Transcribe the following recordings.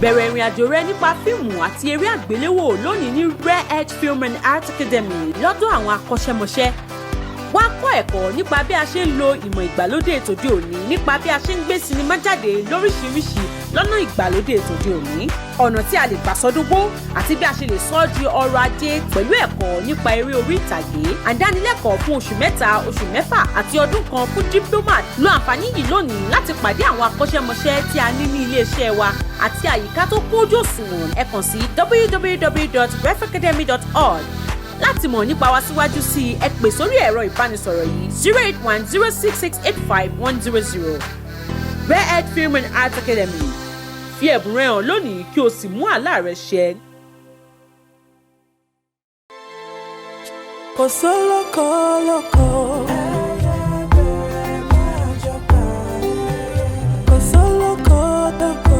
Bẹ̀rẹ̀ ìrìn àjò rẹ nípa fíìmù àti eré àgbéléwò lónìí ní Rare Edge Film and Art Academy lọ́dọ̀ àwọn akọ́ṣẹ́mọṣẹ́. Wá kọ́ ẹ̀kọ́ nípa bí a ṣe ń lo ìmọ̀ ìgbàlódé tòde òní, nípa bí a ṣe ń gbé sinimá jáde lóríṣiríṣi lọ́nà ìgbàlódé tòde òní, ọ̀nà tí a lè gbà sọdúngbó àti bí a ṣe lè sọ ọ́ di ọrọ̀ ajé pẹ̀lú ẹ̀kọ́ nípa eré orí ìtàgé. Àdánilẹ́kọ̀ọ́ fún oṣù 3, oṣù 6 àti ọdún kan fún diploma. Lo àǹfààní yìí lónìí láti pàdé àwọn akọ́ṣẹ́mọṣẹ́ tí a ní ní iléeṣẹ́ wa àti àyíká tó kójú òṣùwọ̀n. Ẹ kàn sí www.refacademy.org láti mọ̀ nípa wa síwájú sí i. Ẹ pè sórí ẹ̀rọ ìbánisọ̀rọ̀ yìí: 08106685100. Rare Edge Film and Art Academy, fi ẹ̀bùn rẹ hàn lónìí kí o sì mú àlá rẹ ṣẹ. Kò sólókò lóko. Kò sólókò lóko.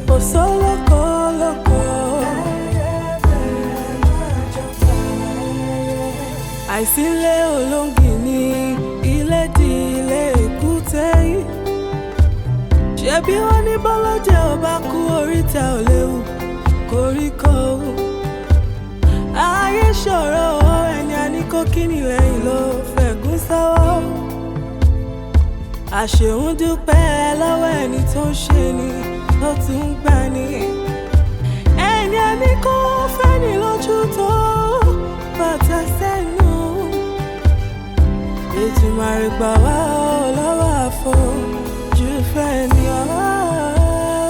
Kò sólókò lóko. Àìsílẹ̀ olóńgì ní ilé di ilé èkúté yìí. Ṣebí wọ́n ní bọ́lọ́jẹ́ ò bá kú, oríta ò léwu koríko. Ayé ṣòro, ẹni a ní kó kíni lẹ́yìn ló fẹ̀gún sọ́wọ́. Àṣehùn dúpẹ́ lọ́wọ́ ẹni tó ń ṣe ni tó tún ń gbà ní. Ẹni a ní kó fẹ́ni lójú tó bàtà sẹ́nu. Ètùmàrè gbà wá ọ lọ́wọ́ àfojú fẹ́ ni ọ́.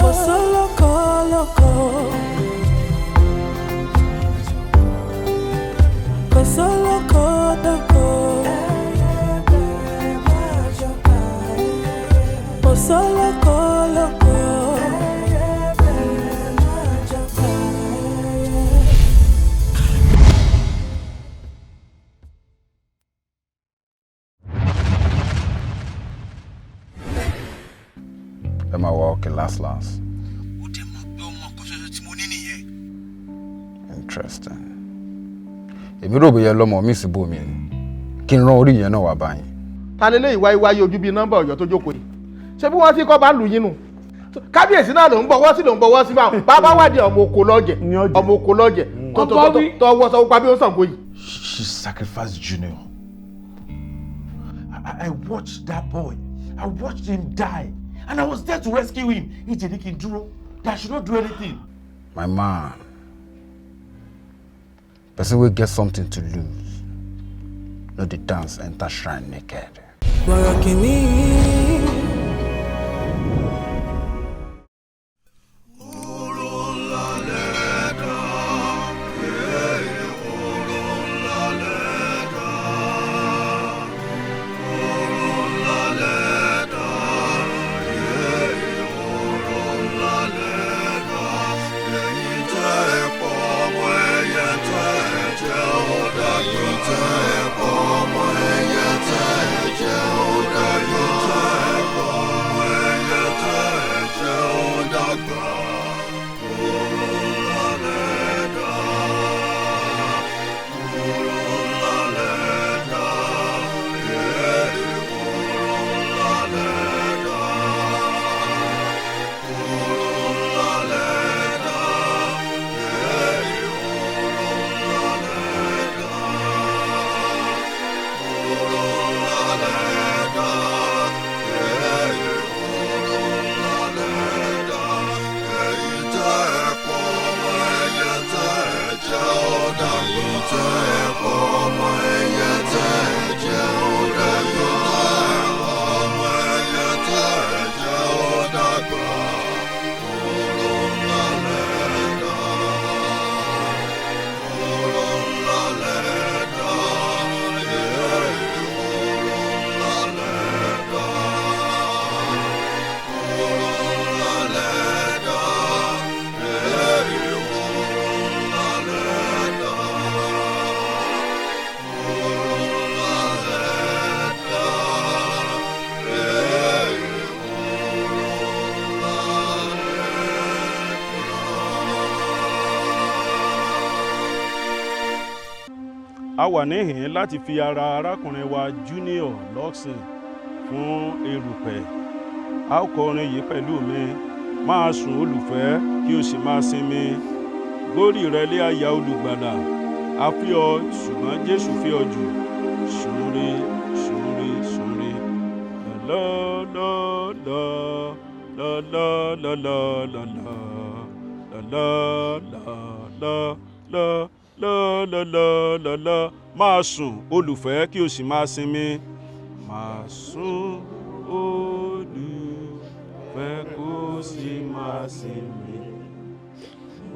Kò sólókò lóko. Kò sólókò lóko. Kò sólókò lóko. Ẹ máa wá okay last last. Ó dẹ̀ mọ̀ pé ọmọ kan ṣoṣo tí mo ní nìyẹn. Interesting. Èmi rò bóyá lọ́mọ mi sì bò mí ni kí n rán orí yẹn náà wá báyìí. Ta lè léyìí wáyé wáyé ojú bíi nọ́mbà Ọ̀yọ́ tó jókòó yìí? Ṣé bí wọ́n ti kọ́ bá lù yín nù? Kábíyèsí náà ló ń bọ̀ wọ́ sí, ló ń bọ̀ wọ́ sí báwọn bàbá wádìí ọmọ oko lọ́jẹ̀, ọmọ oko lọ́jẹ̀ tọwọ́ sọ pa bí ó Ṣàngó yìí. She sacrificed Junior. I watched that boy. I watched him die. And I was there to rescue him. Ìjẹ́ ní kí n dúró. That I should not do anything. My man, person wey get something to lose no dey dance enter shrine naked. Bọ̀rọ̀ kìíní. A wà níhìn láti fi ara arákùnrin wa Junior Luxon fún erùpẹ̀. A ó kọ orin yìí pẹ̀lú mi. Máa sùn olùfẹ́, kí o sì máa sinmi. Gbórí rẹ lé àyà olùgbàlà. A fi ọ, ṣùgbọ́n Jésù fi ọ jù. Súre, súre, súre. Lọ́lọ́lọ́ lọ́lọ́lọ́lọ́lọ́ lọ́lọ́lọ́lọ́lọ́lọ́lọ́lọ́. Máa sùn olùfẹ́, kí o sì máa sinmi. Máa sùn olùfẹ́, kó sì máa sinmi.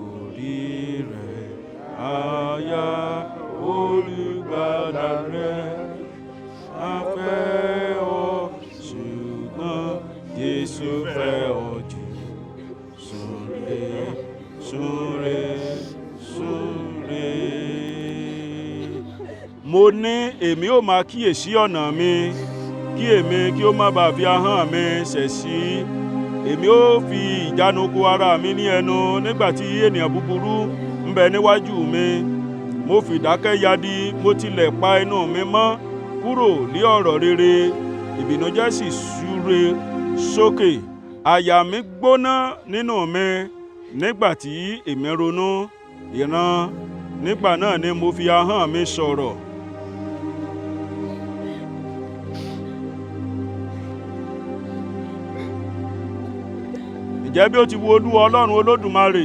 Orí rẹ̀ àyà olùgbàlà rẹ̀. A fẹ́ ọ, ṣùgbọ́n Jésù fẹ́ ọ jù. Súre, súre, súre. Mo ní èmi ó máa kíyèsí ọ̀nà mi, kí èmi kí ó má bàa fi ahọ́n mi ṣẹ̀ sí. Èmi ó fi ìjánu kò ara mi ní ẹnu nígbà tí ènìyàn búburú ń bẹ níwájú mi. Mo fìdákẹ́ yadi, mo tilẹ̀ pa inú mi mọ́ kúrò lé ọ̀rọ̀ rere. Ìbìnújẹ́ sì súre sókè. Àyà mi gbóná nínú mi nígbà tí èmi ronú ìran. Nígbà náà ni mo fi ahọ́n mi sọ̀rọ̀. Ǹjẹ́ bí ó ti wu Olúwa Ọlọ́run Olódùmarè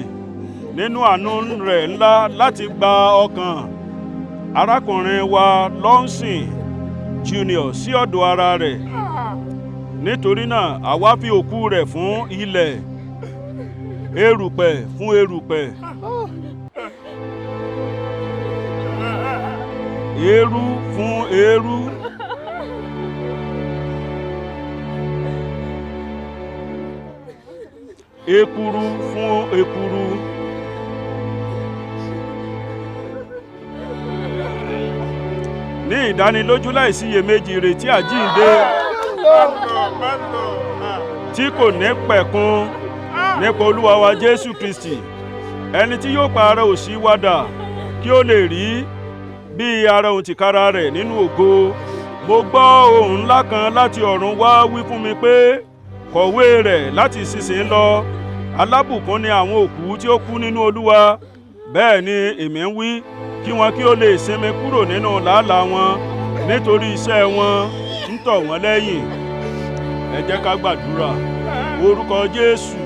nínú àánú rẹ̀ ńlá láti gba ọkàn arákùnrin wa Lọ́nsìn Junior sí ọ̀dọ̀ ara rẹ̀. Nítorí náà àwa fi òkú rẹ̀ fún ilẹ̀, erùpẹ̀ fún erùpẹ̀, eérú fún eérú. Ekuru fún ekuru. Ní ìdánilójú láìsíyèméjì ìrètí àjíǹde tí kò ní pẹ̀kun nípa Olúwa wa Jésù Kristi, ẹni tí yóò pa ara òṣì wa dà kí ó lè rí bí ara òun tìkára rẹ̀ nínú ògo. Mo gbọ́ ohùn ńlá kan láti ọ̀run wá wí fún mi pé, kọ̀wé rẹ̀ láti ìsinsìnyí lọ, alábùkún ni àwọn òkú tí ó kú nínú Olúwa. Bẹ́ẹ̀ ni èmi ń wí, kí wọn kí ó lè sinmi kúrò nínú làálàá wọn, nítorí iṣẹ́ wọn ń tọ̀ wọ́n lẹ́yìn. Ẹ jẹ́ ká gbàdúrà. Orúkọ Jésù.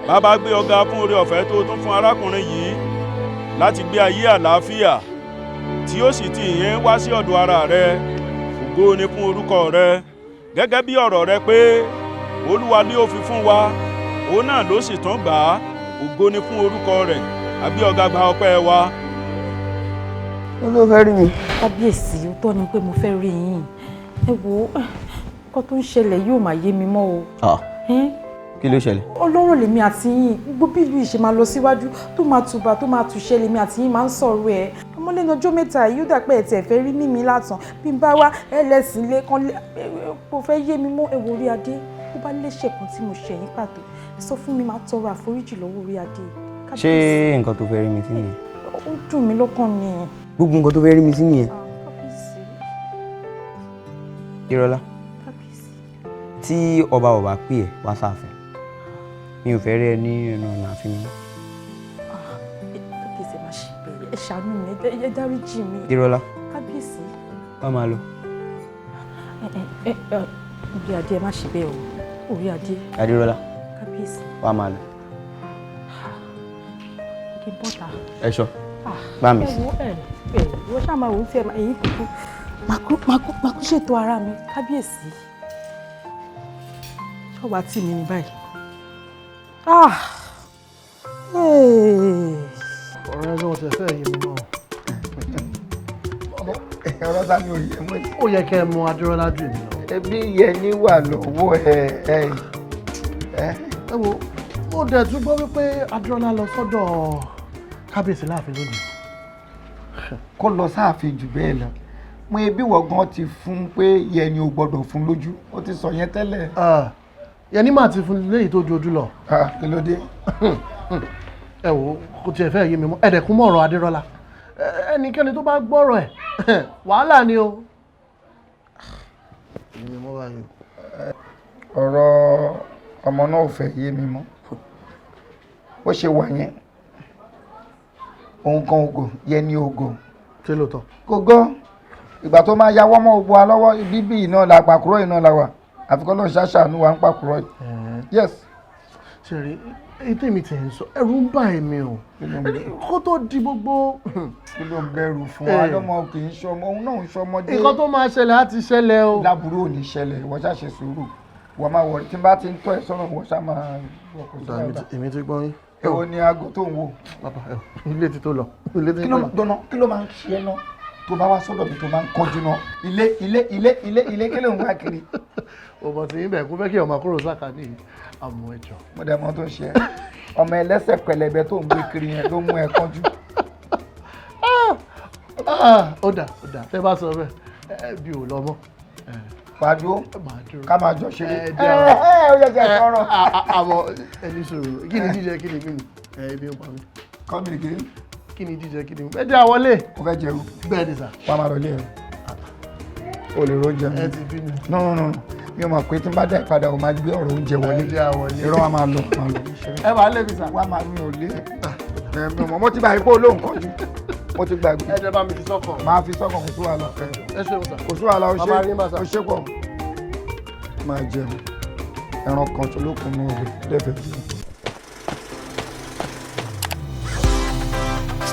Bàbá, gbé ọ̀gá fún oore ọ̀fẹ́ tó tún fún arákùnrin yìí láti gbé ayé àlàáfíà tí ó sì ti ìyẹn wá sí ọ̀dọ̀ ara rẹ. Ògo ni fún orúkọ rẹ. Gẹ́gẹ́ bí ọ̀rọ̀ rẹ pé Olúwa ni ó fi fún wa, òun náà ló sì tún gbà á. Ògo ni fún orúkọ rẹ̀. Àbí ọ̀gá gba ọpẹ́ wa. Ó ló fẹ́ rí mi. Kábíyèsí, ó tọ́ ni pé mo fẹ́ rí yín. Ẹ wo, nǹkan tó ń ṣẹlẹ̀ yóò máa yé mi mọ́ o. Kí ló ṣẹlẹ̀? Ọlọ́rọ̀ lèmi àti yín, gbogbo bí ìlú yìí ṣe máa lọ síwájú, tó máa tùbà, tó máa túṣẹ́ lèmi àti yín máa ń sọ̀rọ̀ ẹ̀. Ọmọ lẹ́nu ọjọ́ mẹ́ta yìí ó dà pé ẹ̀ tẹ̀ fẹ́ rí mímí látàn. Bí n bá wá ẹlẹ́sìn lé kan kò fẹ́ yé mi mọ́. Ẹ wo orí adé, ó bá léṣe kan tí mo ṣẹ̀ yín pàtó. Ẹ sọ fún mi, máa tọrọ àforíjì lọ́wọ́ orí adé. Ṣé nǹkan tó fẹ́ rí mi sí nìyẹn? Ó dùn mí lọ́kàn ni. Gbogbo nǹkan tó fẹ́ rí mi sí nìyẹn. Irọ́lá, tí ọba ò bá pè ẹ́ wá sáàfin, mi ò fẹ́ rí ẹ ní ẹnu ọ̀nà ààfin mi. Kábíyèsí, ẹ má ṣe bẹ́ẹ̀, ẹ ṣàánú mi, ẹ dáríjì mi. Irọ́lá. Kábíyèsí. Wá máa lọ. Orí adé, ẹ má ṣe bẹ́ẹ̀ o, orí adé. Adérọ́lá. Kábíyèsí. Wá máa lọ. Kí n bọ́ta. Ẹ ṣọ. Bá mi sí. Ẹ wo ṣáà máa wò ó tí ẹ èyí kúkú. Màkú ṣètò ara mi, kábíyèsí. Ṣọ́wá tì mí ní báyìí. Ọ̀rọ̀ ẹgbẹ́ wọn ti fẹ́ yé mi náà. Ọ̀rọ̀ ta ni òye mọ́ yìí. Ó yẹ kẹ́ ẹ mọ Adérọ́lá jù mí lọ. Ẹbí yẹn wà lọ́wọ́ ẹ ẹ. Ẹ wo, ó dẹ̀ tún gbọ́ wípé Adérọ́lá lọ sọ́dọ̀ kábíyèsí láàfin lónìí. Kó lọ sáàfin jù bẹ́ẹ̀ lọ, mo ebi wọ̀ gan ti fún pé yẹni ò gbọ́dọ̀ fún lójú, ó ti sọ yẹn tẹ́lẹ̀. Yẹni máa ti fún léyìí tó ju ojú lọ. Kí ló dé? Ẹ wo, kò tiẹ̀ fẹ́ yé mi mọ́, ẹ̀dẹ̀kún mọ̀ ọ̀rọ̀ Adérọ́lá. Ẹnikẹ́ni tó bá gbọ́rọ̀ ẹ̀ wàhálà ni o. Ọ̀rọ̀ ọmọ náà ò fẹ́ yé mi mọ́. Bó ṣe wà yẹn, òun kan ògò yẹn ní ògò. Ṣé lóòótọ́? Kò gọ́. Ìgbà tó máa yáwọ́ mọ́ gbogbo wa lọ́wọ́, bíbí iná la pàkúrọ̀, iná la wà. Àfikún lọ́n ṣàṣàánú wa ń pàkúrọ̀ yìí. Yes. Ṣe rí èyí tèmi tẹ̀ ń sọ, ẹ̀rù ń bà èmi o, kó tó di gbogbo. Kí ló ń bẹ̀rù fún wa? Lọ́mọ kì í ṣọmọ, òun náà ń ṣọmọdé. Nǹkan tó máa ṣẹlẹ̀ á ti ṣẹlẹ̀ o. Láburú ò ní ṣẹlẹ̀. Ìwọ ṣáà ṣe sùúrù. Wọ́n máa wọ̀ tí n bá ti ń tọ́ ẹ sọ́nà, ìwọ ṣáà máa wọ̀, kò sí wàhálà. Èmi ti gbọ́ yín. Èwo ni aago tó ń wò? Bàbá, ilé ti tó lọ. Ilé ti Kí tó ló lọ. dọ́nà, kí ló máa ń ṣe ẹ́ náà tó bá wá sọ́dọ̀ mi tó máa ń kánjú náà? Ilé, ilé, ilé, ilé, ilé, kí ló ń wá kiri? Ọmọ tí yín bẹ̀ kó fẹ́ kí ọmọ kúrò sáka ní àmọ́ ẹjọ́. Mo dẹ̀ mọ̀ tó ń ṣe ẹ́. Ọmọ ẹlẹ́sẹ̀ pẹlẹbẹ tó ń gbé kiri yẹn ló mú ẹ kánjú. Ó dà, ó dà, tẹ́ bá sọ bẹ́ẹ̀, ẹ bí ò lọ mọ́. Wàá dúró ká máa jọ ṣeré. Ẹ Ẹ ẹ, ó yẹ kí ẹ sọ̀rọ̀. Àmọ́ ẹni sọ̀rọ̀, kí ni jíjẹ, kí ni mímu? Ẹ ibi ń pa mí. Come again. Kí ni jíjẹ, kí ni mímu? Ẹ jẹ́ àwọlé. Mo fẹ́ jẹun. Bẹ́ẹ̀ ni sà. Wàá máa lọ ilé ẹ. O lè róúnjẹ mi. Ẹ ti bínú. No, no, no, mi ò mọ̀ pé tí n bá dá ìpadà, o máa gbé ọ̀rọ̀ oúnjẹ wọlé. Ẹ jẹ́ àwọlé. Irọ́, wa máa lọ, máa lọ. Ẹ máa lé mi sà. Wàá máa, mi ò lé ẹ. Ẹ mi ò mọ̀, mo ti gbàgbé pé olóhùn kánjú. Mo ti gbàgbé. Ẹ jẹ́ bá mi fi sọ́kàn. Máa fi sọ́kàn, kò sí wàhálà. Ẹ ṣeun sà. Kò sí wàhálà, o ṣe. Màmá rí màsà. O ṣe pọ̀. Máa jẹun. Ẹran kan tó lókun mọ́ ọbẹ̀ lẹ́fẹ̀ẹ́ jẹun.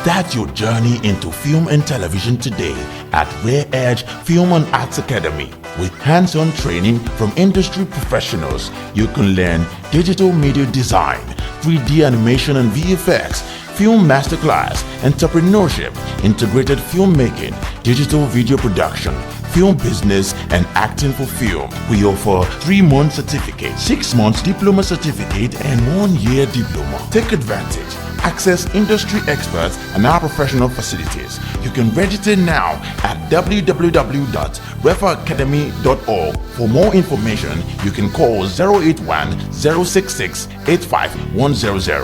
Start your journey into film and television today at Rare Edge Film and Arts Academy. With hands on training from industry professionals, you can learn digital media design, 3D animation and VFX, film masterclass, entrepreneurship, integrated filmmaking, digital video production, film business, and acting for film. We offer 3-month certificate, 6 months diploma certificate, and 1 year diploma. Take advantage. Access industry experts and our professional facilities. You can register now at www.refaacademy.org. For more information, you can call 081 066 85100.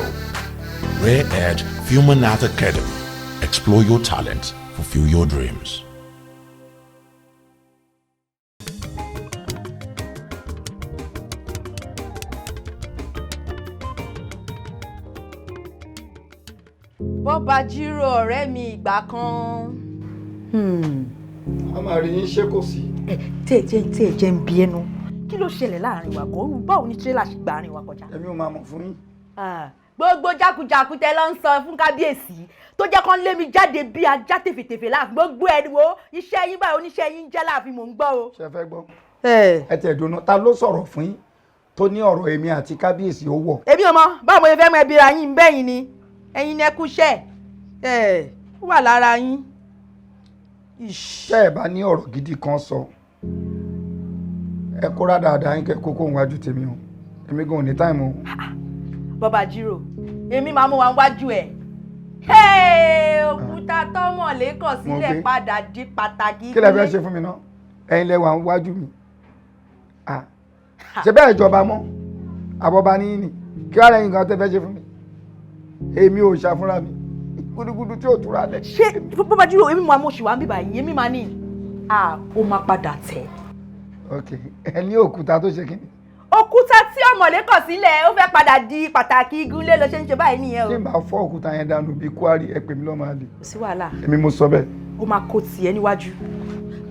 Rare Edge Film and Art Academy. Explore your talent, fulfill your dreams. Bọ́ba jírò, ọ̀rẹ́ mi ìgbà kan. A máa rí yín, ṣé kò sí? Tí ẹ jẹ́, tí ẹ jẹ́ ń bí ẹnu, kí ló ṣẹlẹ̀ láàrin wa gan? Báwo ni tírélà ṣe gba àárín wa kọjá? Èmi ò máa mọ̀ fún yín. Gbogbo jákujàku tẹ lọ ń sọ fún kábíyèsí tó jẹ́ kán lé mi jáde bí ajá tèfètèfè láàfin, gbogbo ẹni wo iṣẹ́ yín báyìí, oníṣẹ́ yín ń jẹ́ láàfin, mò ń gbọ́ o. Ṣe fẹ́ gbọ́? Ẹ tẹ̀ dùnú, ta ló sọ̀rọ̀ fún yín tó ní ọ̀rọ̀ èmi àti kábíyèsí ó wọ̀? Èmi ò mọ báwo mo ṣe fẹ́ mọ ẹbí ra yín bẹ́yìn ni, ẹ̀yin ni ẹ kú iṣẹ́ ẹ̀ ó wà lára yín. Tẹ́ ẹ bá ní ọ̀rọ̀ gidi kan sọ, ẹ kóra dáadáa yín, kẹ́ kókó wájú tèmi o. Èmi gan ò ní time o. Bọ́ba jírò, èmi máa mú wa wájú ẹ̀. Òkúta tọ́mọ̀ lẹ́kọ̀ sílẹ̀ gbé. padà di pàtàkì. Kí lẹ fẹ́ ṣe fún mi náà? Ẹ̀yin lẹ wà ń wájú mi. Ah, ṣe bẹ́ẹ̀ ìjọba mọ́ àbọ̀bá ní ní kí wàá lẹ́yìn kan tẹ́ fẹ́ ṣe fún mi? Èmi ò ṣàfúnra mi gudugudu tí ò túra lẹ̀. Ṣé bọ́ba jírò, èmi máa mú oṣù wa ń bíbà yìí, èmi máa ní à ó máa padà tẹ̀. Ok, ẹ ní òkúta tó ṣe kí ni? Òkúta tí ọmọlé kọ̀ sílẹ̀, ó fẹ́ padà di pàtàkì igunlé, ló ṣe ń ṣe báyìí nìyẹn o. Tí n bá fọ́ òkúta yẹn dànù bíi kwari, ẹ pè mí lọ́mọ àlè. Kò sí wàhálà. Èmi mo sọ bẹ́ẹ̀. Ó máa kó tiẹ̀ níwájú,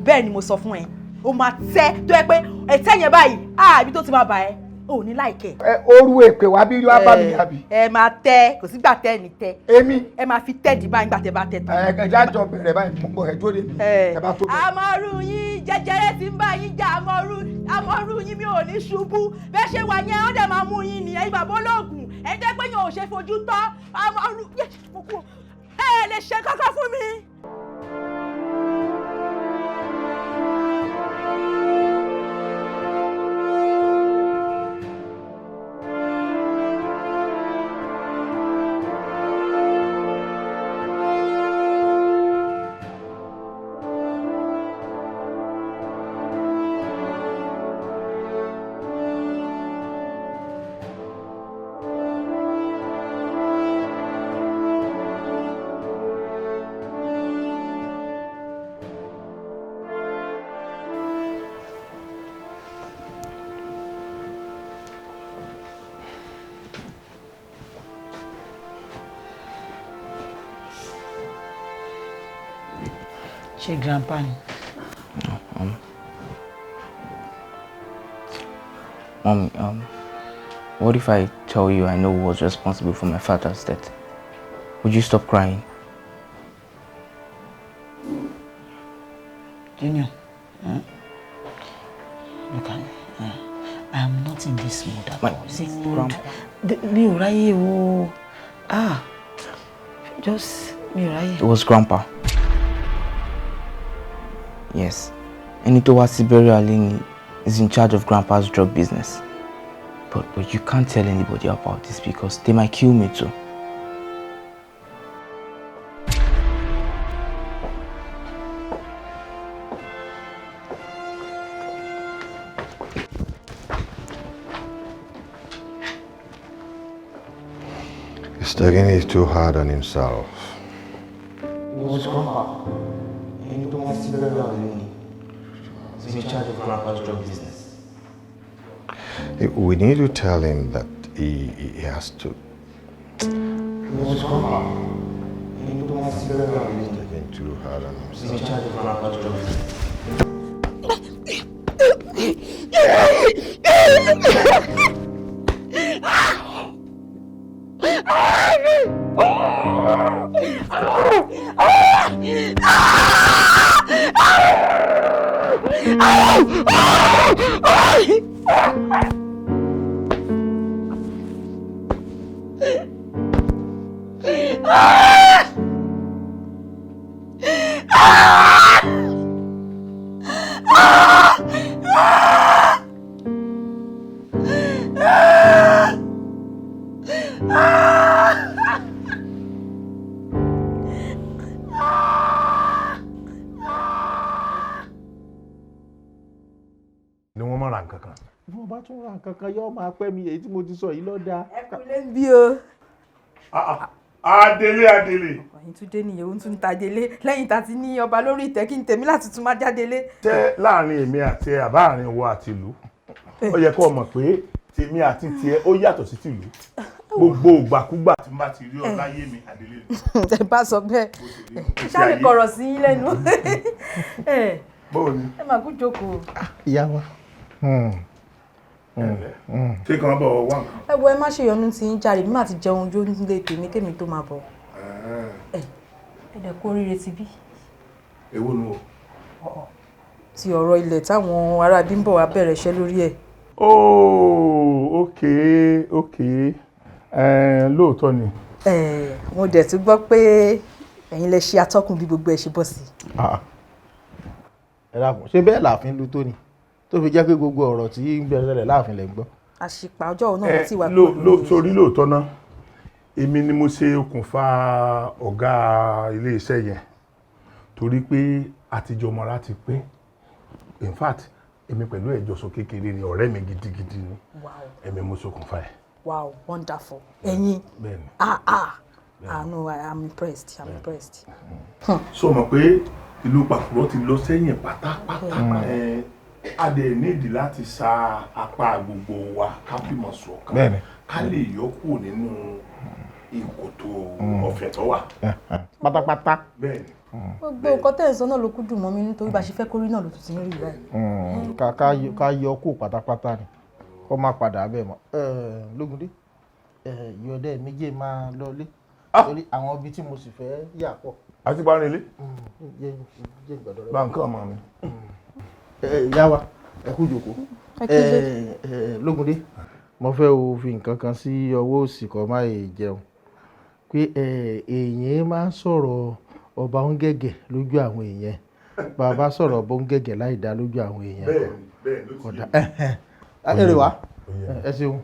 bẹ́ẹ̀ ni mo sọ fún ẹ. Ó máa tẹ́ tó yẹ pé ẹ̀tẹ́ yẹn báyìí, á ibi tó ti máa bà ẹ́ ò ní láìkẹ́. Ẹ oru èpè wá bí wá bá mi àbí? Ẹ máa tẹ, kò sígbà tẹ ní tẹ. Èmi. Ẹ máa fi tẹ́ dì báyìí nígbà tẹ bá tẹ tán. Ẹ ẹ jájọ bẹ̀rẹ̀ báyìí, mo ń bọ̀, ẹ dúró dè mí. Ẹ bá tó bẹ̀rẹ̀. Àmọ́rú yín, jẹjẹrẹ ti ń bá yín jà. Àmọ́rú, àmọ́rú yín, mi ò ní ṣubú. Bẹ́ẹ̀ ṣe wà yẹn, ó dẹ̀ máa mú yín ní ẹ̀yin bàbá olóògùn, ẹ̀yin tẹ́ pé yẹn ò ṣe fojú tọ́. Àmọ́rú yẹ, mo kú ẹ lè ṣe kọ́kọ́ fún mi. Ṣé grandpa ni? No, Mommy, what if I tell you I know who was responsible for my father's death? Would you stop crying? Junior, look at me. I am not in this mood at all. See, mi ò ráyè o. Ah, just mi ò ráyè. It was Grandpa. Yes. Ẹni tó wá sí burial lẹ́ni is in charge of Grandpa's drug business. But you can't tell anybody about this because they might kill me too. He's taking it too hard on himself. It was Grandpa. Ẹni tó wá sí burial lẹ́ni is in charge of Grandpa's drug business. We need to tell him that he has to. It was Grandpa. Ẹni tó wá sí burial lẹ́ni He's taking too hard on is in himself. charge of Grandpa's drug business. Ni wọ́n má ra nǹkan kan. Bí wọ́n bá tún ra nǹkan kan, yóò máa pẹ́ mi. Èyí tí mo ti sọ yìí lọ́dà. Ẹ kú lé ń bí o. Adélé, Adélé. Ọ̀yìn tún dé nìyẹn, òun tún ń ta délé lẹ́yìn tá a ti ní ọba lórí ìtẹ́, kí n tèmi láti tún máa jáde lé. Ṣé láàrin èmi àti ẹ, àbá àárín wo àti ìlú, ó yẹ kó o mọ̀ pé tèmi àti tiẹ̀ ó yàtọ̀ sí tìlú. Gbogbo ìgbàkúgbà tí n bá ti rí ọ láyé mi, Adélé ni. Ẹ bá sọ bẹ́ẹ̀, ṣáà lè kọ̀rọ̀ sí yín lẹ́nu. Ẹ Bóò ni? Ẹ máa kú jókòó. Ìyá wa. Ṣé kan bọ̀ wá nǹkan? Ẹ wo, ẹ má ṣe yọnu tí ń jàre, bí má ti jẹun ojú nílé tèmi kémi tó máa bọ̀. Ẹ dẹ̀ kú oríire ti bí. Èwo nu o? Ti ọ̀rọ̀ ilẹ̀ táwọn ará bí ń bọ̀ wá bẹ̀rẹ̀ iṣẹ́ lórí ẹ̀. Oh, okay. Lóòótọ́ ni. Mo dẹ̀ tún gbọ́ pé ẹ̀yin lẹ ṣe atọ́kùn bí gbogbo ẹ̀ ṣe bọ́ sí. Ẹ dákun, ṣé bẹ́ẹ̀ láàfin lu tó ni tó fi jẹ́ pé gbogbo ọ̀rọ̀ tí ń bẹ̀rẹ̀ láàfin lẹ̀ ń gbọ́? Àṣìpà ọjọ́ òun náà ti wà. Torí lóòótọ́ náà, èmi ni mo ṣe okùnfà ọ̀gá iléeṣẹ́ yẹn, torí pé àtijọ́ mọ́ra ti pé. In fact, èmi pẹ̀lú ẹ̀jọ̀sọ kékeré ni, ọ̀rẹ́ mi gidigidi ni. Èmi mo ṣokùnfà ẹ̀. Wow, wonderful. Ẹ̀yin. Bẹ́ẹ̀ni. Ah ah. Ah no, I am impressed. I'm impressed. So mọ̀ pé ìlú Pàkúrọ̀ ti lọ sẹ́yìn pátápátá. A dẹ̀ nídìí láti sa apá gbogbo wa ká fìmọ̀ ṣọ̀kan, ká lè yọ kúrò nínú ìkòtò ọ̀fẹ́ tó wà. Pátápátá. Bẹ́ẹ̀ni. Gbogbo nǹkan tẹ̀ ń sọ náà ló kú dùn mọ́ mi, nítorí bá a ṣe fẹ́ kórí náà ló tún ti ń rí báyìí. Ká yọ kúrò pátápátá ni, kó má padà bẹ́ẹ̀ mọ́. Lógúndé, ìyọ̀dẹ méjì máa lọlé torí àwọn ibi tí mo sì fẹ́ yà pọ̀. Àti parí ilé. Bá nǹkan ọmọ mi. Ìyá wa, ẹ kú jòkó. Lógúndé, mo fẹ́ o fi nǹkan kan sí ọwọ́ òsì kó má yè jẹun, pé èèyàn máa ń sọ̀rọ̀ ọba òǹgẹ̀gẹ̀ lójú àwọn èèyàn, bàbá sọ̀rọ̀ ọba òǹgẹ̀gẹ̀ láì dá lójú àwọn èèyàn. Kódà èrè wa, ẹ ṣeun.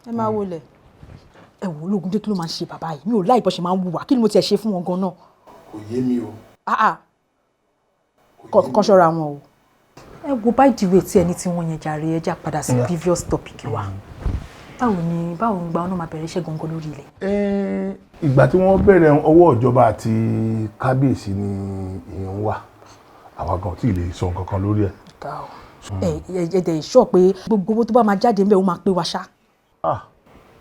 Ẹ máa wọlé. Ẹ wò, Lógúndé, kí ló máa ń ṣe bàbá yìí? Mi ò láì bọ́ ṣe máa ń wùwà. Kí ni mo tiẹ̀ ṣe fún wọn gan-an? Kò yé mi o. Kàn ṣọ́ra wọn o. Ẹ wo, by the way, tí ẹni tí wọ́n yẹn jàre, ẹ já padà sí previous topic wa. Báwo ni, báwo ń gba ọ̀nà máa bẹ̀rẹ̀ iṣẹ́ gangan lórí ilẹ̀? Ìgbà tí wọ́n bẹ̀rẹ̀, ọwọ́ ìjọba àti kábíyèsí ni ìyẹn wà. Àwa gan tí ì lè sọ nǹkan kan lórí ẹ̀. Ẹ ẹ dẹ̀ sọ pé gbogbo owó tó bá máa jáde ńbẹ̀, ó máa pé wa ṣá.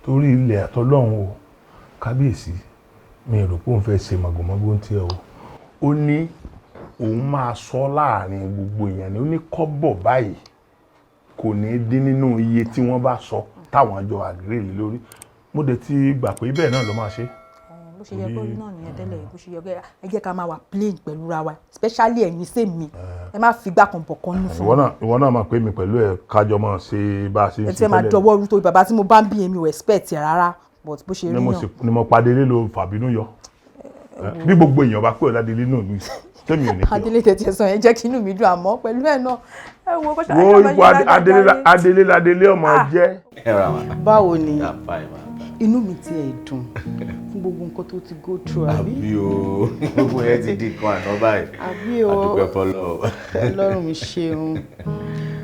Torí ilẹ̀ àtọlọ́run o, kábíyèsí mi rò pé òun fẹ́ ṣe màgòmágó ń tiẹ̀ o. Ó ní Òun máa sọ láàrin gbogbo èèyàn ni. Ó ní kọ́bọ̀ báyìí kò ní dín nínú iye tí wọ́n bá sọ táwọn jọ agree lé lórí. Mo dẹ̀ ti gbà pé bẹ́ẹ̀ náà ló máa ṣe. Bó ṣe yẹ kó rí náà nìyẹn tẹ́lẹ̀. Bó ṣe yẹ kó, ẹ jẹ́ ká máa wà plain pẹ̀lú ra wa, especially ẹ̀yin sí mi. Ẹ má fi gbà kan bọ̀ kan nù fún. Ìwọ náà máa pè mí pẹ̀lú ẹ̀, kájọ máa ṣe bá a ṣe ń Ẹ ṣe ti fẹ́ máa tẹ́lẹ̀. dọwọ́ rú tó bàbá tí mo bá ń bí, èmi ò expect ẹ̀ rárá, but bó ṣe rí Ni mo náà. sì ni mo padà lílo fàbínú yọ bí gbogbo èèyàn bá pè ọ́ ládélé náà ní tẹ́mi ò ní pè ọ́. Adélé tètè sọ yẹn jẹ́ kí inú mi dùn, àmọ́ pẹ̀lú ẹ̀ náà, ẹ wo bó ṣe Wo ipò adélé, adélé ládélé ọmọ jẹ́. Báwo ni? I'm fine, ma. Inú mi ti ẹ̀ dùn fún gbogbo nǹkan tó ti go through, àbí? Àbí o, gbogbo yẹn ti di nǹkan àná báyìí. Àbí o. A dúpẹ́ fọ́lọ́run. Ọlọ́run ṣeun.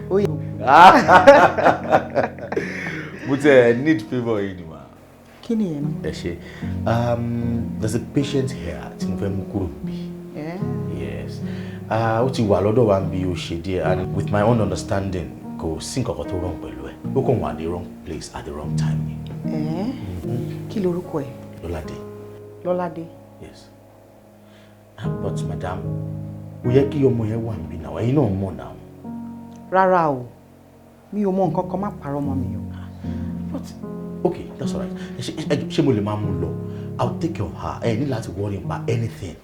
Ó yẹ. Mo tẹ need favour yìí ni ma. Kí ni yẹn náà? Ẹ ṣe. There's a patient here tí mo fẹ́ mú kúrò níbí. Yes. Ó ti wà lọ́dọ̀ wa bí ó ṣe díẹ̀, and with my own understanding, kò sí nǹkan kan tó wrong pẹ̀lú ẹ̀. Ó kàn wà ní wrong place at the wrong time ni. Ẹ́, kí lorúkọ ẹ̀? Lọ́ládé. Lọ́ládé. Yes. Ah, but madam, ó yẹ kí ọmọ yẹn wà níbí náà. Ẹ̀yin náà mọ̀ náà. Rárá o, mi ò mọ nǹkan kan, má parọ́ mọ́ mi o. But okay, that's all right. Ṣé mo lè máa mú lọ? I'll take care of her. Ẹ ní láti worry about anything.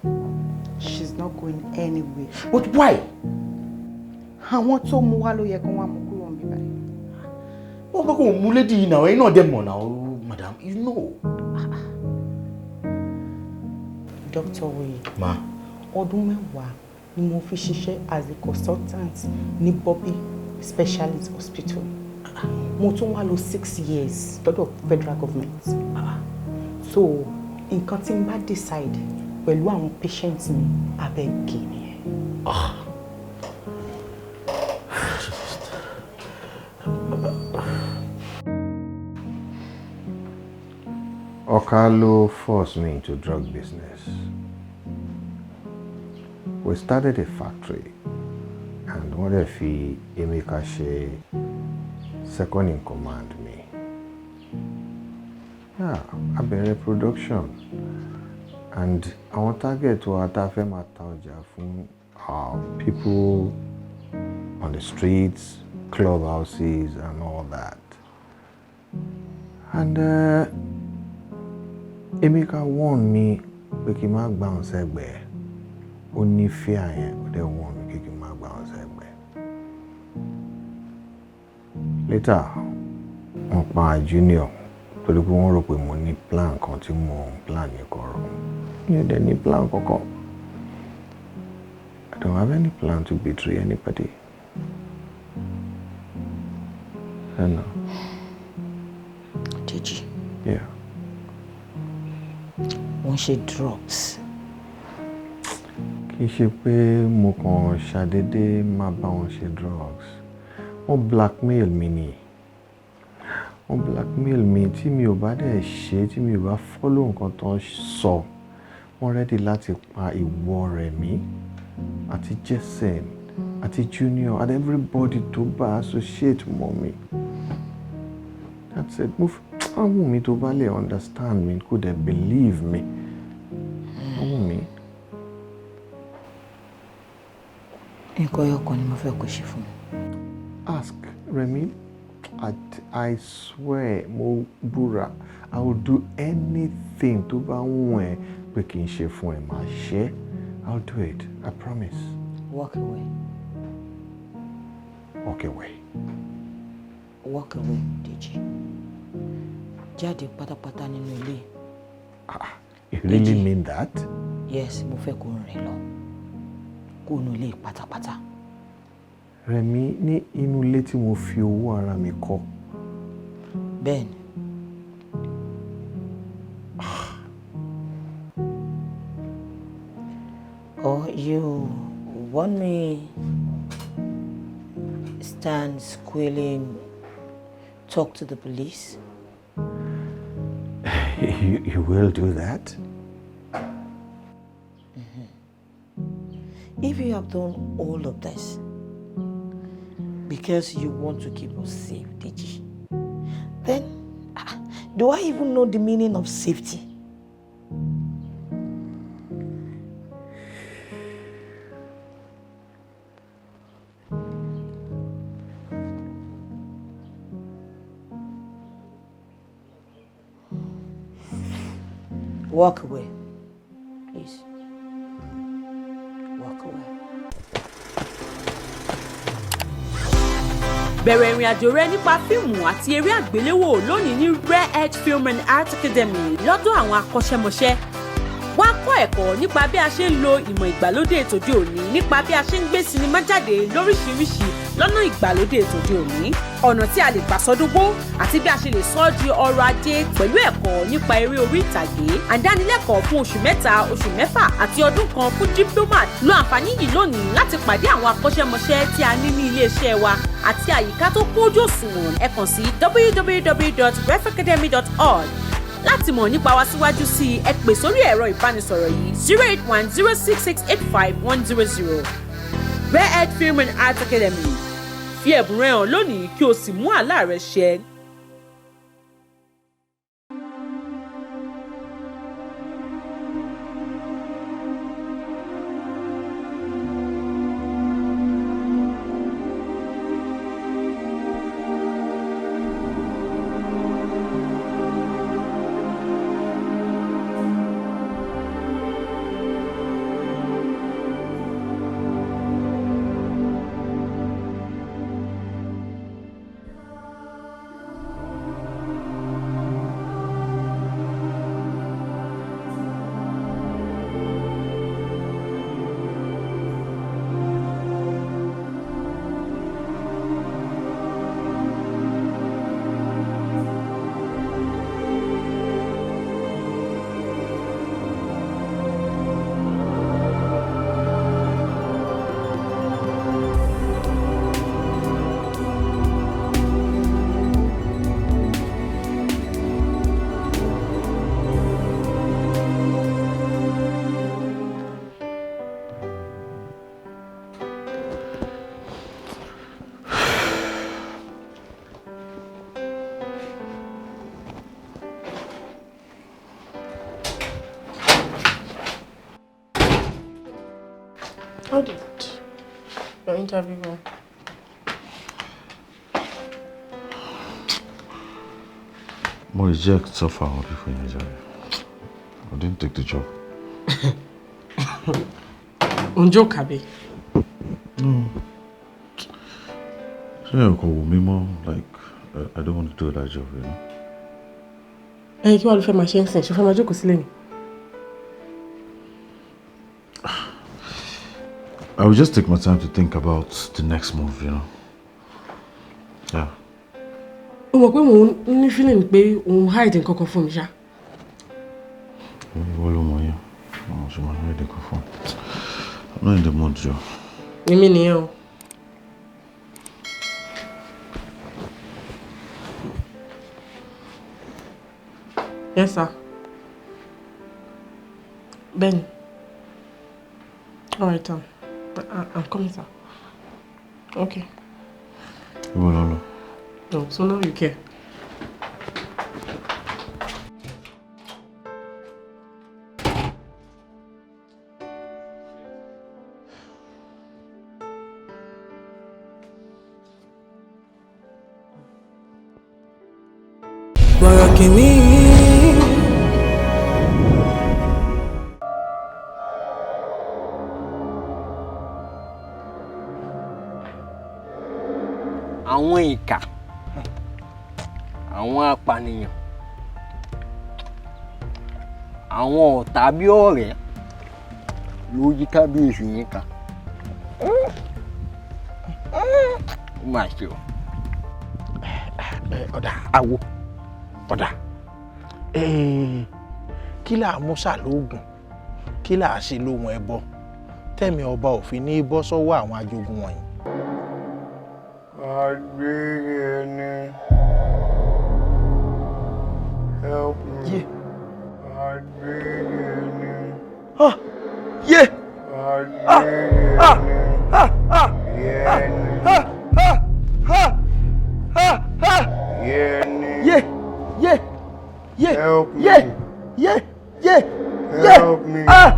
She's not going anywhere. But why? Àwọn tó mú wá ló yẹ kó wá mú kúrò níbí báyìí. Wọ́n kọ́kọ́ mú lady yìí náà. Ẹ̀yin náà dẹ̀ mọ̀ náà, madam. You know. Dr. Oye. Ma. Ọdún 10 ni mo fi ṣiṣẹ́ as a consultant ní Bobby Specialist Hospital. Mo tún wá lò 6 years lọ́dọ̀ federal government. So nǹkan tí n bá decide pẹ̀lú àwọn patients mi, abẹ́ gé nìyẹn. Ah. Okalo forced me into drug business. We started a factory and wọ́n dẹ̀ fi Emeka ṣe second in command mi. Yeah, a bẹ̀rẹ̀ production and àwọn target wa tá a fẹ́ máa ta ọjà fún are people on the streets, clubhouses and all that. And Emeka warned me pé kí n má gbà wọn sẹ́gbẹ̀ẹ́. Ó ní fear yẹn, ó dẹ̀ warn mi pé kí n má gbà wọn sẹ́gbẹ̀ẹ́. Later, wọ́n pa Junior torí pé wọ́n rò pé mo ní plan kan tí mo ń plan ní kọ̀rọ̀. Mi ò dẹ̀ ní plan kankan. I don't have any plan to betray anybody. I know. Dèjì. Yeah. Wọ́n ṣe drugs. Kì í ṣe pé mo kàn ṣàdédé máa bá wọn ṣe drugs. Wọ́n blackmail mi ni. Wọ́n blackmail mi, tí mi ò bá dẹ̀ ṣe, tí mi ò bá follow nǹkan tó ń sọ. Wọ́n ready láti pa ìwọ Rẹ̀mí àti Jason àti Junior and everybody tó bá associate mọ́ mi. That's it. Mo wù mí tó bá lè understand mi, kó dẹ̀ believe me. Ó wù mí. Nǹkan ẹyọ kan ni mo fẹ́ kó ṣe fún mi. Ask, Remy. I swear, mo búra, I will do anything tó bá wù ẹ́ pé kí n ṣe fún ẹ, màá ṣe. I'll do it. I promise. Walk away. Walk away. Walk away, Dèjì. Jáde pátápátá nínú ilé. You really mean that? Yes, mo fẹ́ kó rìn lọ. Kó nu ilé pátápátá. Rẹ̀mí, ní inú ilé tí mo fi owó ara mi kọ́. Bẹ́ẹ̀ni. Or you want me stand squealing, talk to the police? You will do that? If you have done all of this because you want to keep us safe, Deji, then do I even know the meaning of safety? Walk away. Please. Walk away. Bẹ̀rẹ̀ ìrìn àjò rẹ nípa fíìmù àti eré àgbéléwò lónìí ní Rare Edge Film and Art Academy lọ́dọ̀ àwọn akọ́ṣẹ́mọṣẹ́. Wá kọ́ ẹ̀kọ́ nípa bí a ṣe ń lo ìmọ̀ ìgbàlódé tòde òní nípa bí a ṣe ń gbé sinimá jáde lóríṣiríṣi lọ́nà ìgbàlódé tòde òní, ọ̀nà tí a lè gbà sọdúngbó àti bí a ṣe lè sọ ọ́ di ọrọ̀ ajé pẹ̀lú ẹ̀kọ́ nípa eré orí ìtàgé. Àdánilẹ́kọ̀ọ́ fún oṣù 3, oṣù 6 àti ọdún kan fún diplomat. Lo àǹfààní yìí lónìí láti pàdé àwọn akọ́ṣẹ́mọṣẹ́ tí a ní ní iléeṣẹ́ wa àti àyíká tó kójú òṣùwọ̀n. Ẹ kàn sí www.refacademy.org láti mọ̀ nípa wa síwájú sí i. Ẹ pè sórí ẹ̀rọ ìbánisọ̀rọ̀ yìí: 08106685100. Rare Edge Film and Art Academy, fi ẹ̀bùn rẹ hàn lónìí kí o sì mú àlá rẹ ṣẹ. How did your interview go? Mo reject so far àwọn people yẹn jàre. I didn't take the job. Ò ń joke, àbí? No. Ṣé ẹ kò wù mí mọ́? Like, I don't want to do that job. Ẹyin kí wàá ló fẹ́ máa ṣe ń sìn? Ṣé o fẹ́ máa jókòó sílé ni? I will just take my time to think about the next move. Yeah. O mọ̀ pé mò ń ní feeling pé òun hide nǹkan kan fún mi ṣá. Ìwọ ló mọ̀ yẹn. Àwọn ṣe máa hide nǹkan fún. I'm not in the mood, Joe. Èmi nìyẹn o. Yes, sir. Ben. All right, I'm coming, sir. Okay. Ìwọ lọ lọ. No, so now you care. Bọ̀rọ̀ kìíní. Àwọn ìkà, àwọn apànìyàn, àwọn ọ̀tá bí ọ̀rẹ́ ló yí kábíyèsí yín ká. Ó mà ṣe o. Ọ̀dà àwo, ọ̀dà, kí là á mú sàlóògùn, kí là á ṣe lóhun ẹbọ tẹ̀mí ọba òfin ní bọ́ sọ́wọ́ àwọn ajogun wọ̀nyí? Agbẹ́yẹni, help me. Agbẹ́yẹni. Ah, yeah. Ah, ah, ah, ah, Yẹni. ah, ah, ah, ah, ah. Yẹni. Yeah, yeah, yeah, Help me. yeah, yeah, yeah, yeah. Help me. Ah.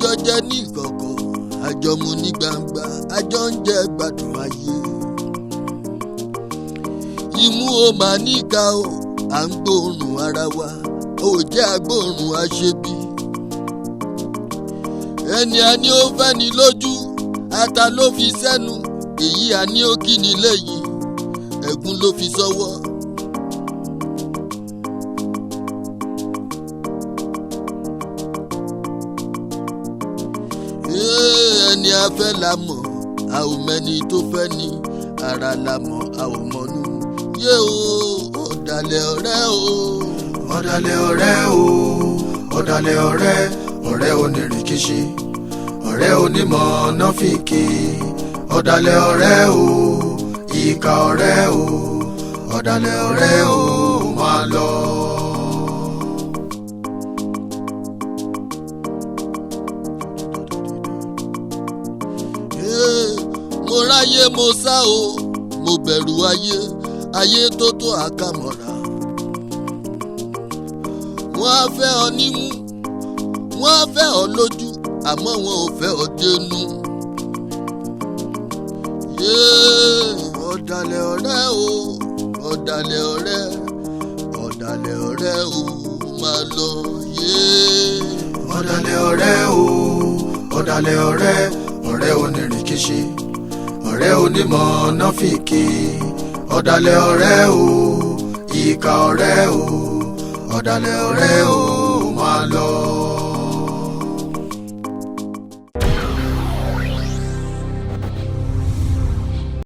Àjọ jẹ ní ìkọ̀kọ̀, àjọ mu ní gbangba, àjọ ń jẹ gbádùn ayé. Imú o máa níka o, à ń gbóòórùn ara wa, ò jẹ́ agbóòórùn aṣebi. Ẹni a ní ó fẹ́ ni lójú, ata ló fi sẹ́nu, èyí a ní ó kí ni lẹ́yìn, ẹ̀gún ló fi sọ́wọ́. Ẹni a fẹ́ la mọ̀, a ò mẹ́ni tó fẹ́ ni, ara la mọ̀, a ò mọ̀nú. Yé o, ọ̀dàlẹ̀ ọ̀rẹ́ o. Ọ̀dàlẹ̀ ọ̀rẹ́ o, ọ̀dàlẹ̀ ọ̀rẹ́, ọ̀rẹ́ onírìkíṣí, ọ̀rẹ́ onímọ̀ nọ́fìkì. Ọ̀dàlẹ̀ ọ̀rẹ́ o, ìkà ọ̀rẹ́ o, ọ̀dàlẹ̀ ọ̀rẹ́ o, máa lọ. Mo ráyé mo sá o, mo bẹ̀rù ayé, ayé tó tó àkàmọ̀ra. Wọ́n á fẹ́ ọ nímú, wọ́n á fẹ́ ọ lójú, àmọ́ wọn ò fẹ́ ọ dénú. Yéé, ọ̀dàlẹ̀ ọ̀rẹ́ o, ọ̀dàlẹ̀ ọ̀rẹ́, ọ̀dàlẹ̀ ọ̀rẹ́ o, máa lọ. Yéé. Ọ̀dàlẹ̀ ọ̀rẹ́ o, ọ̀dàlẹ̀ ọ̀rẹ́, ọ̀rẹ́ onírìkíṣí, ọ̀rẹ́ onímọ̀ nọ́fìkì. Ọ̀dàlẹ̀ ọ̀rẹ́ o, ìkà ọ̀rẹ́ o, ọ̀dàlẹ̀ ọ̀rẹ́ o, máa lọ.